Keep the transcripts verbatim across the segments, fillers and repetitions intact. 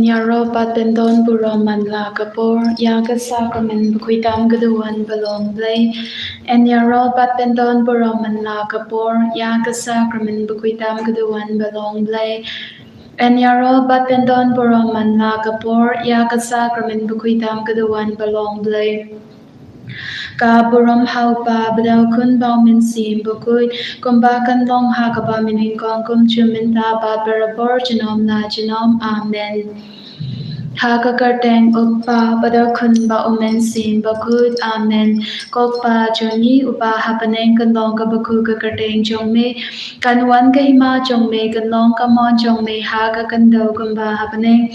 Ïaroh bad pyndon burom man la ka por ïa ka sakramen bakhuid tam ka duwan ba long Blei. Ïaroh bad pyndon burom man la ka por ïa ka sakramen bakhuid tam ka duwan ba long Blei. Ïaroh bad pyndon burom man la ka por ïa ka sakramen bakhuid tam ka duwan ba long Blei. Ka burom ha u Kpa bad ha u Khun bad ha u Mynsiem Bakhuid, kumba kan long ha kaba mynnyngkong, kum junom mynta bad barabor, junom la junom. Amen. Ha ka kyrteng u Kpa bad u Khun bad u Mynsiem Bakhuid. Amen. Ko Kpa jong ngi uba ha bneng, kan long kaba kyrkhu ka kyrteng jong me, kan wan ka hima jong me, kan long ka mon jong me ha ka khyndew kumba ha bneng.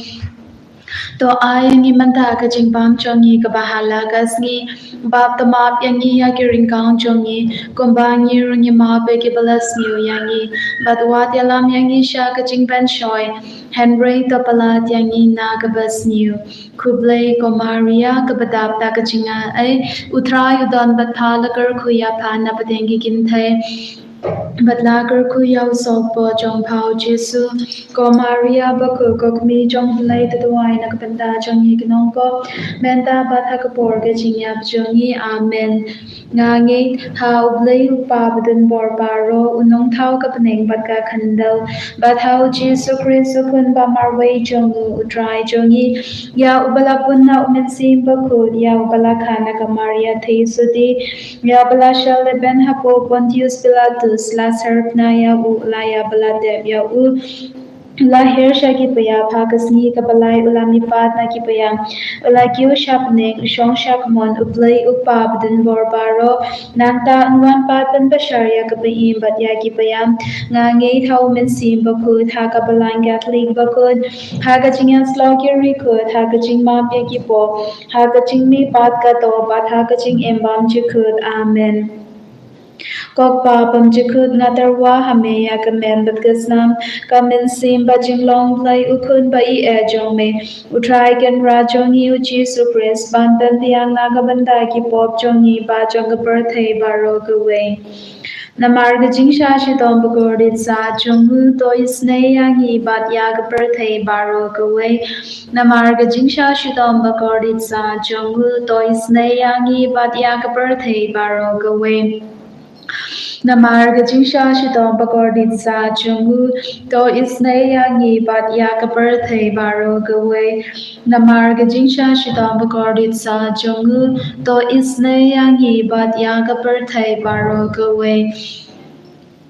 To ai ïa ngi mynta ka jingbam jong ngi kaba ha la ka sngi. Bad to map ïa ngi ïa ki ryngkang jong ngi, kumba ngi ruh ngi map ïa kiba la sniew ïa ngi. Bad wat ïalam ïa ngi sha ka jingpynshoi, hynrei to pyllait ïa ngi na kaba sniew. Khublei ko Maria, kaba dap da ka jingaiei, u Trai u don bad pha, la kyrkhu ïa pha na pdeng ki kynthei, bad la kyrkhu ïa u sohpop jong pha u Jisu. Ko Maria bakhuid, ko kmie jong u Blei, to duwai na ka bynta jong ngi ki nongpop, mynta bad ha ka por ka jingïap jong ngi. Amen. Nga ngeit ha u Blei u Kpa badonbor baroh, u nongthaw ka bneng bad ka khyndew, bad ha u Jisu Khrist u Khun ba marwei jong u, u Trai jong ngi, ïa uba la pun na u Mynsiem Bakhuid, ïa uba la kha na ka Maria theisotti, ïa uba la shah lehbeiñ hapoh Pontius Pilatus, la syrphna ïa u, la ïap, la tep ïa u, la her sha ki païap, ha ka sngi kaba lai u la mihpat na ki païap, u la kiew sha bneng, u shong sha kamon u Blei u Kpa badonbor baroh. Nangta un wan pat ban bishar ïa ka ba im bad ïa ki ba ïam. Nga ngeit ha u Mynsiem Bakhuid, ha ka Balang Katholik bakhuid, ha ka jingïasyllok ki riewkhuid, ha ka jingmap ïa ki pop, ha ka jingmihpat ka doh bad ha ka jingim bymjukut. Amen. Ko Kpa bymjukut, nga tyrwa ha me ïa ka met bad ka snam, ka mynsiem bad jinglong Blei u Khun ba ïeit jong me, u Trai Kynrad jong ngi u Jisu Khrist, ban pynbiang na ka bynta ki pop jong ngi bad jong ka pyrthei baroh kawei. Namar ka jingshah shitom bakordit sah jong u, to isynei ïa ngi bad ïa ka pyrthei baroh kawei. Namar ka jingshah shitom bakordit sah jong u, to isynei ïa ngi bad ïa ka pyrthei baroh kawei. Namar ka jingshah shitom bakordit sah jong u, to isynei ïa ngi bad ïa ka pyrthei baroh kawei. Namar ka jingshah shitom bakordit sah jong u, to isynei ïa ngi bad ïa ka pyrthei baroh kawei.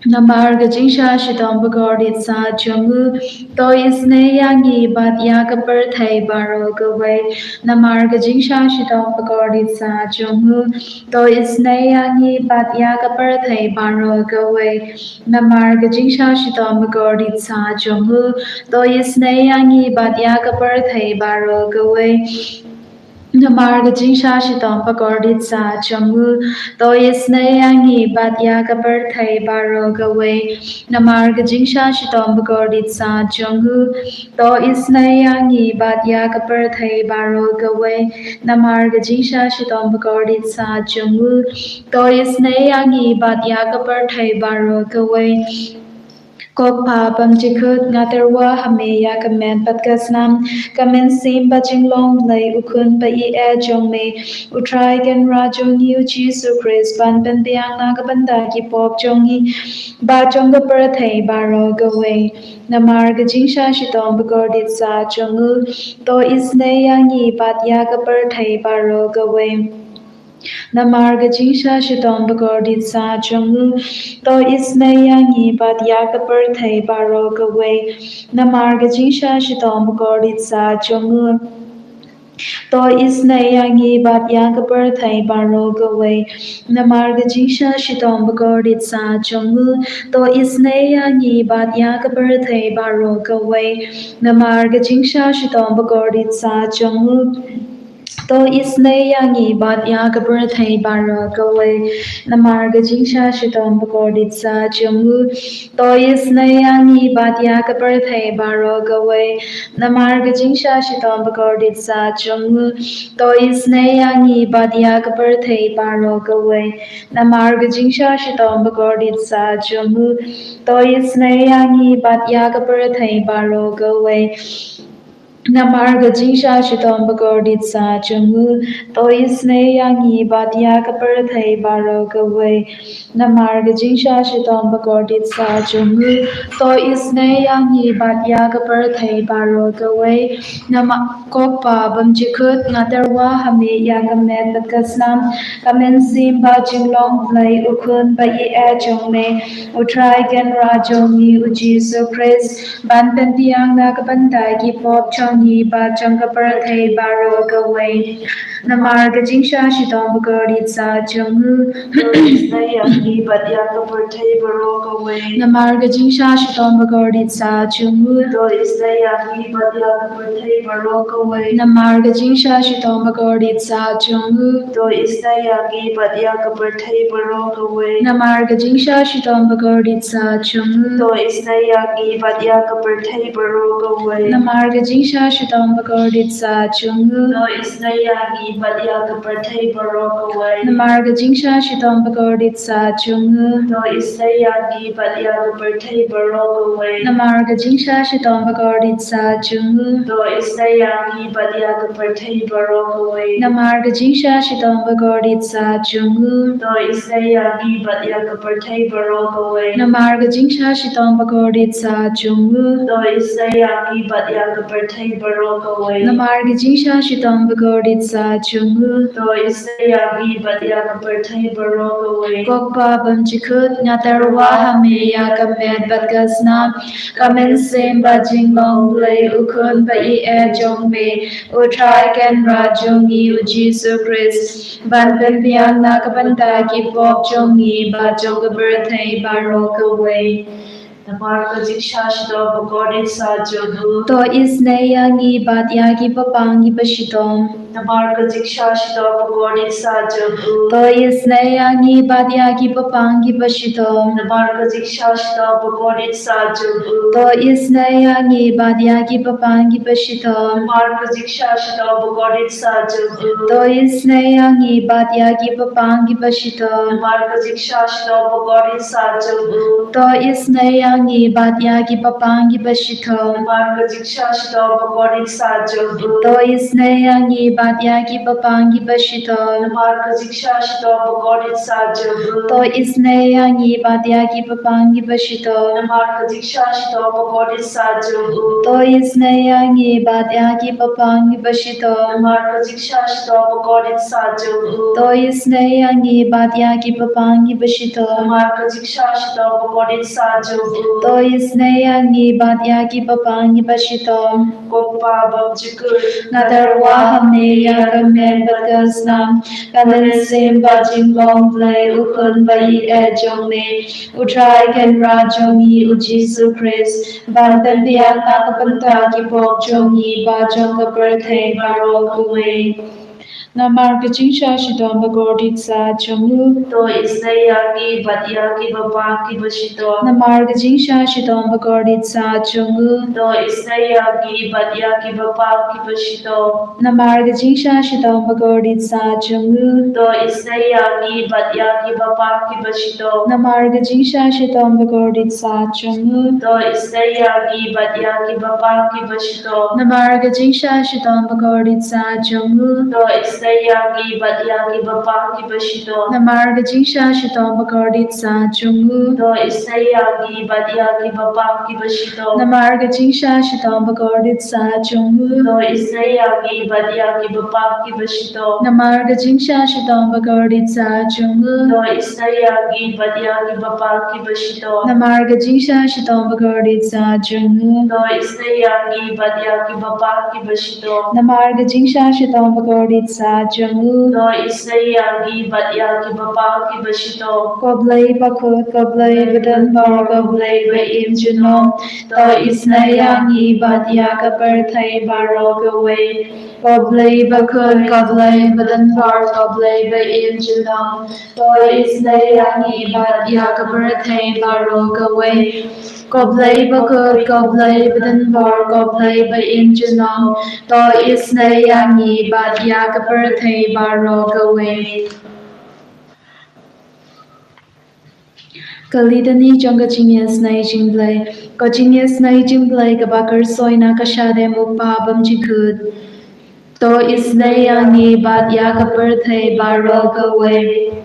Namar ka jingshah shitom bakordit sah jong u, to isynei ïa ngi bad ïa ka pyrthei baroh kawei. Namar ka jingshah shitom bakordit sah jong u, to isynei ïa ngi bad ïa ka pyrthei baroh kawei. Namar ka jingshah shitom bakordit sah jong u, to isynei ïa ngi bad ïa ka pyrthei baroh kawei. Namar ka jingshah shitom bakordit sah jong u, to isynei ïa ngi bad ïa ka pyrthei baroh kawei. Namar ka jingshah shitom bakordit sah jong u, to isynei ïa ngi bad ïa ka pyrthei baroh kawei. Namar ka jingshah shitom bakordit sah jong u, to isynei ïa ngi bad ïa ka pyrthei baroh kawei. Ko Kpa bymjukut, nga tyrwa ha me ïa ka met bad ka snam, ka mynsiem bad jinglong Blei u Khun ba ïeit jong me, u Trai Kynrad jong ngi u Jisu Khrist, ban pynbiang na ka bynta ki pop jong ngi bad jong ka pyrthei baroh kawei. Namar ka jingshah shitom bakordit sah jong u, to isynei ïa ngi bad ïa ka pyrthei baroh kawei. Namar ka jingshah shitom bakordit sah jong u, to isynei ïa ngi bad ïa ka pyrthei baroh kawei. Namar ka jingshah shitom bakordit sah jong u, to isynei ïa ngi bad ïa ka pyrthei baroh kawei. Namar ka jingshah shitom bakordit sah jong u, to isynei ïa ngi bad ïa ka pyrthei baroh kawei. Namar ka jingshah shitom bakordit sah jong u, to isynei ïa ngi bad ïa ka pyrthei baroh kawei. Namar ka jingshah shitom bakordit sah jong u, to isynei ïa ngi bad ïa ka pyrthei baroh kawei. Namar ka jingshah shitom bakordit sah jong u, to isynei ïa ngi bad ïa ka pyrthei baroh kawei. Namar ka jingshah shitom bakordit sah jong u, to isynei ïa ngi bad ïa ka pyrthei baroh kawei. Namar ka jingshah shitom bakordit sah jong u, to isynei ïa ngi bad ïa ka pyrthei baroh kawei. Namar ka jingshah shitom bakordit sah jong u, to isynei ïa ngi bad ïa ka pyrthei baroh kawei. Namar ko Kpa bymjukut, nga tyrwa ha me ïa ka met bad ka snam, ka mynsiem bad jinglong Blei u Khun ba ïeit jong me, u Trai Kynrad jong ngi u Jisu Khrist, ban pynbiang na ka bynta ki pop jong ngi bad jong ka pyrthei baroh kawei. Namar ka jingshah shitom bakordit sah jong u, to isynei ïa ngi bad ïa ka pyrthei baroh kawei. Namar ka jingshah shitom bakordit sah jong u, to isynei ïa ngi bad ïa ka pyrthei baroh kawei. Namar ka jingshah shitom bakordit sah jong u, to isynei ïa ngi bad ïa ka pyrthei baroh kawei. Namar ka jingshah shitom bakordit sah jong u, to isynei ïa ngi bad ïa ka pyrthei baroh kawei. Namar ka jingshah shitom bakordit sah jong u, to isynei ïa ngi bad ïa ka pyrthei baroh kawei. Namar ka jingshah shitom bakordit sah jong u, to isynei ïa ngi bad ïa ka pyrthei baroh kawei. Namar ka jingshah shitom bakordit sah jong u, to isynei ïa ngi bad ïa ka pyrthei baroh kawei. Namar ka jingshah shitom bakordit sah jong u, to isynei ïa ngi bad ïa ka pyrthei baroh kawei. Namar ka jingshah shitom bakordit sah jong u, to isynei ïa ngi bad ïa ka pyrthei baroh kawei. Namar ka jingshah shitom bakordit sah jong u, to isynei ïa ngi bad ïa ka pyrthei baroh kawei. Ko Kpa bymjukut, nga tyrwa ha me ïa ka met bad ka snam, ka mynsiem bad jinglong Blei u Khun ba ïeit jong me, u Trai Kynrad jong ngi u Jisu Khrist, ban pynbiang na ka bynta ki pop jong ngi bad jong ka pyrthei baroh kawei. Namar ka jingshah shitom bakordit sah jong u, to isynei ïa ngi bad ïa ki bapang ki bashitom. Namar ka jingshah shitom bakordit sah jong u, to isynei ïa ngi bad ïa ki bapang ki bashitom. Namar ka jingshah shitom bakordit sah jong u, to isynei ïa ngi bad ïa ki bapang ki bashitom. Namar ka jingshah shitom bakordit sah jong u, to isynei ïa ngi bad ïa ki bapang ki bashitom. Namar ka jingshah shitom bakordit sah jong u, to isynei ïa ngi bad ïa ki bapang ki bashitom. Namar ka jingshah shitom bakordit sah jong u, to isynei ïa ngi bad ïa ki bapang ki bashitom. Namar ka jingshah shitom bakordit sah jong u, to isynei ïa ngi bad ïa ki bapang ki bashitom. Namar ka jingshah shitom bakordit sah jong u, to isynei ïa ngi bad ïa ki bapang ki bashitom. Namar ka jingshah shitom bakordit sah jong u, to isynei ïa ngi bad ïa ki bapang ki bashitom. Namar ka jingshah shitom bakordit sah jong u, to isynei ïa ngi bad ïa ki bapang ki bashitom. Ko Kpa bymjukut, nga tyrwa ha me ïa ka met bad ka snam, ka mynsiem bad jinglong Blei u Khun ba ïeit jong me, u Trai Kynrad jong ngi u Jisu Khrist, ban pynbiang na ka bynta ki pop jong ngi bad jong ka pyrthei baroh kawei. Namar ka jingshah shitom bakordit sah jong u, to isynei ïa ngi bad ïa ki bapang ki bashitom. Namar ka jingshah shitom bakordit sah jong u, to isynei ïa ngi bad ïa ki bapang ki bashitom. Namar ka jingshah shitom bakordit sah jong u, to isynei ïa ngi bad ïa ki bapang ki bashitom. Namar ka jingshah shitom bakordit sah jong u, to isynei ïa ngi bad ïa ki bapang ki bashitom. Namar ka jingshah shitom bakordit sah jong u, to isynei ïa ngi bad ïa ki bapang ki bashitom. Namar ka jingshah shitom bakordit sah jong u, to isynei ïa ngi bad ïa ki bapang ki bashitom. Namar ka jingshah shitom bakordit sah jong u, to isynei ïa ngi bad ïa ki bapang ki bashitom. Namar ka jingshah shitom bakordit sah jong u, to isynei ïa ngi bad ïa ki bapang ki bashitom. Namar ka jingshah shitom bakordit sah jong u, to isynei ïa ngi bad ïa ki bapang ki bashitom. Namar ka jingshah shitom bakordit sah jong u, to isynei ïa ngi bad ïa ki bapang ki bashitom. Ko Blei bakhuid, ko Blei badonbor, ko Blei ba im junom, to isynei ïa ngi bad ïa ka pyrthei baroh kawei. Ko Blei bakhuid, ko Blei badonbor, ko Blei ba im junom, to isynei ïa ngi bad ïa ka pyrthei baroh kawei. Ko Blei bakhuid, ko Blei badonbor, ko Blei ba im junom, to isynei ïa ngi bad ïa ka pyrthei baroh kawei. Ka Litani jong ka Jingisynei Jingblei. Ko Jingisynei Jingblei kaba kyrsoi na ka shadem u Kpa Bymjukut. To isynei ïa ngi bad ïa ka pyrthei baroh kawei.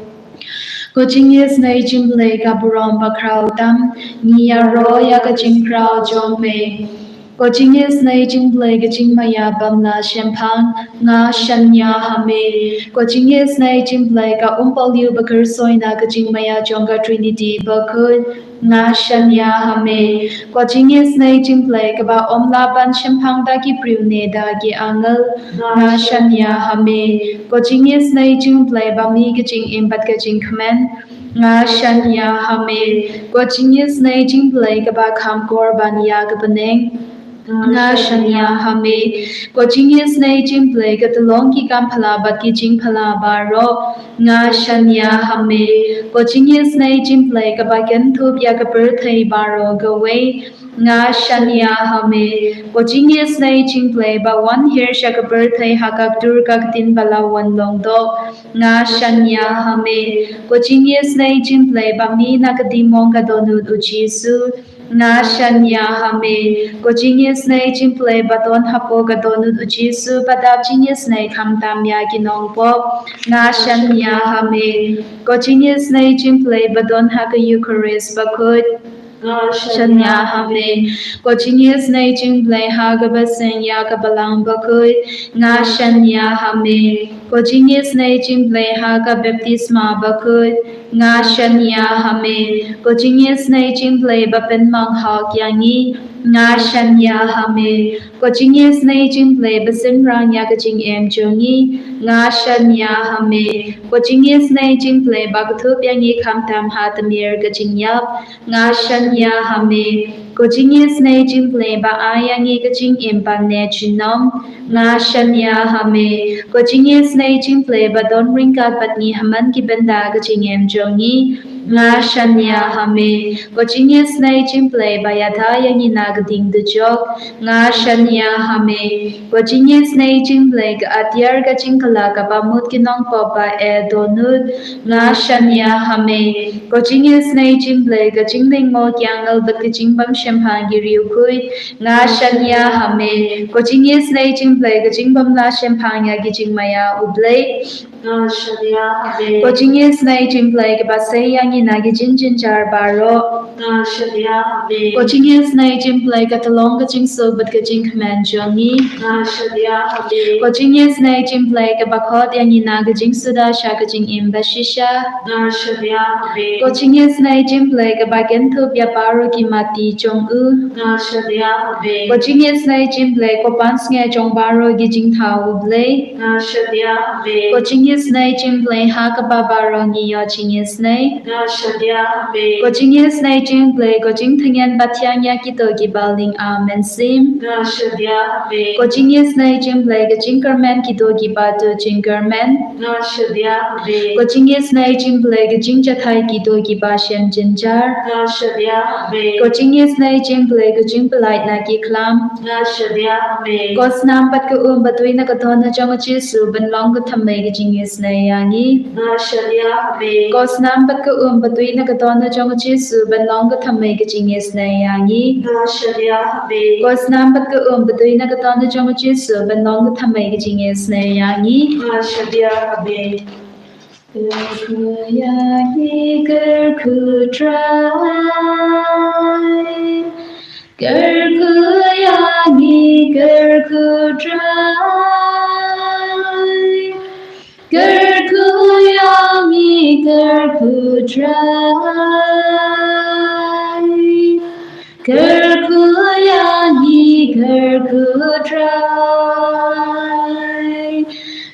Ko Jingisynei Jingblei ka burom bakhraw tam, ngi ïaroh ïa ka jingkhraw jong me. Ko Jingisynei Jingblei ka jingmaïa bym lah shemphang, nga shaniah ha me. Ko Jingisynei Jingblei ka umpaliew bakyrsoi na ka jingmaïa jong ka Trinity bakhuid, nga shaniah ha me. Ko Jingisynei Jingblei kaba ym lah ban shemphang da ki briew ne da ki angel, nga shaniah ha me. Ko Jingisynei Jingblei ba mih ka jingim bad ka jingkmen, nga shaniah ha me. Ko Jingisynei Jingblei kaba kham kor ban ïa ka bneng, nga shaniah ha me. Ko Jingisynei Jingblei ka tyllong ki kam phylla bad ki jingphylla baroh, nga shaniah ha me. Ko Jingisynei Jingblei kaba kynthup ïa ka pyrthei baroh kawei, nga shaniah ha me. Ko Jingisynei Jingblei ba wan hiar sha ka pyrthei ha ka ktur ka ktien ba la wan long doh, nga shaniah ha me. Ko Jingisynei Jingblei ba mih na ka diengmong ka dohnud u Jisu, nga shaniah ha me. Ko Jingisynei Jingblei ba don hapoh ka dohnud u Jisu ba dap jingisynei khamtam ïa ki nongpop, nga shaniah ha me. Ko Jingisynei Jingblei ba don ha ka Eukharist bakhuid, nga shaniah ha me. Ko Jingisynei Jingblei ha kaba seng ïa ka Balang bakhuid, nga shaniah ha me. Ko Jingisynei Jingblei ha ka baptisma bakhuid, nga shaniah ha me. Ko Jingisynei Jingblei ba pynmang hok ïa ngi, nga shaniah ha me. Ko Jingisynei Jingblei ba synrang ïa ka jingim jong ngi, nga shaniah ha me. Ko Jingisynei Jingblei ba kynthup ïa ngi khamtam ha tmier ka jingïap, nga shaniah ha me. Ko Jingisynei Jingblei ba ai ïa ngi ka jingim ban neh junom, nga shaniah ha me. Ko Jingisynei Jingblei ba don ryngkat bad ngi ha man ki bynta ka jingim jong ngi, nga shaniah ha me. Ko Jingisynei Jingblei ba ïada ïa ngi na ka ding dujok, nga shaniah ha me. Ko Jingisynei Jingblei ka atiar ka jingkylla kaba mut ki nongpop ba eh dohnud, nga shaniah ha me. Ko Jingisynei Jingblei ka jinglyngngoh ki angel bad ka jingbym shemphang ki riewkhuid, nga shaniah ha me. Ko Jingisynei Jingblei ka jingbym lah shemphang ïa ki jingmaïa u Blei, nga shaniah ha me. Ko Jingisynei Jingblei kaba sei ïa ngi na ki jingjynjar baroh, nga shaniah ha me. Ko Jingisynei Jingblei ka tyllong ka jingsuk bad ka jingkmen jong ngi, nga shaniah ha me. Ko Jingisynei Jingblei kaba khot ïa ngi na ka jingsuda sha ka jingim bashisha, nga shaniah ha me. Ko Jingisynei Jingblei kaba kynthup ïa baroh ki matti jong u, nga shaniah ha me. Ko Jingisynei Jingblei ko pansngiat jong baroh ki jingthaw u Blei, nga shaniah ha me. Ko Jingisynei Jingblei ha kaba baroh ngi ïoh jingisynei, nga shaniah ha me. Ko Jingisynei Jingblei ko jingtngen bathiang ïa kito kiba ling, amen, sim, nga shaniah ha me. Ko Jingisynei Jingblei ka jingkyrmen kito kiba duh jingkyrmen, nga shaniah ha me. Ko Jingisynei Jingblei ka jingjahthait kito kiba shem jynjar, nga shaniah ha me. Ko Jingisynei Jingblei ka jingpyllait na ki khlam, nga shaniah ha me. Ko snam bad ka um ba tui na ka dohnud jong u Jisu ban long ka thymmei ka jingisynei ïa ngi, nga shaniah ha me. Ko snam bad ka um ba tui na ka dohnud jong u Jisu ban long ka thymmei ka jingisynei ïa ngi, nga shaniah ha me. Ko snam bad ka um ba tui na ka dohnud jong u Jisu ban long ka thymmei ka jingisynei ïa ngi, nga shaniah ha me. Kyrkhu ïa ngi, kyrkhu Trai. Kyrkhu ïa ngi, kyrkhu Trai. Kyrkhu ïa ngi, kyrkhu Trai. Kyrkhu ïa ngi, kyrkhu Trai.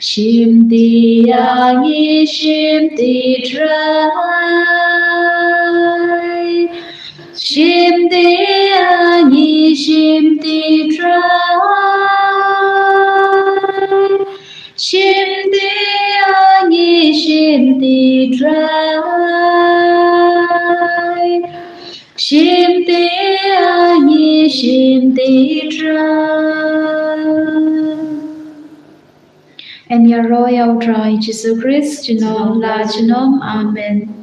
Shimti ïa ngi, shimti Trai. Shimti ïa ngi, shimti Trai. Shimti ïa ngi, shimti Trai. Shimti ïa ngi, shimti Trai. Yn ïaroh ïa u Trai Jisu Khrist junom la junom. Amen.